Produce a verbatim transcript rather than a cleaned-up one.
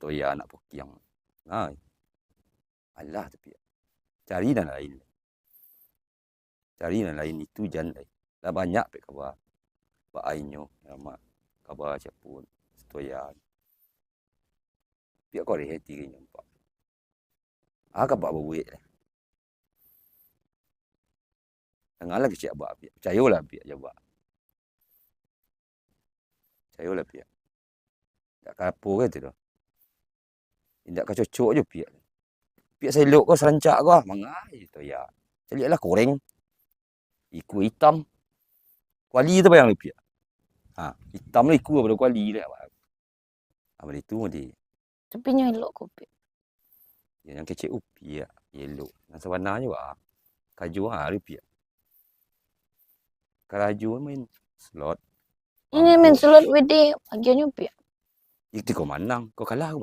Toya anak pokiang. Nah, alah tu piak. Cari nan lain. Cari nan lain itu jan lai. Lah banyak piak kaba. Baa inyo, nama, kaba sia pun, si Toya. Piak koreh ati ka inyo, Pak. Ah, kaba babuek lah. Dangalah kecek abak, piak. Picayolah, piak, jo abak. Picayolah, piak. Indak ka apo ka tu doh. Indak ka cocok jo, piak. Piak saelok ko, sarancak ko, ah, mangai Toya. Caliaklah koreng. Ikua itam. Kuali tu bayang lu, piak. Ha, itam lah ikua pado kuali lah. Abak itu, Mudi. Tapi nyo elok ko, piak. Yo, nan kecek upiak, elok. Nan sabananyo, ba, karajo hari, piak. Karajo main slot. Ini main slot W D, agiahnyo, piak. Itu kau manang, kau kalah, kau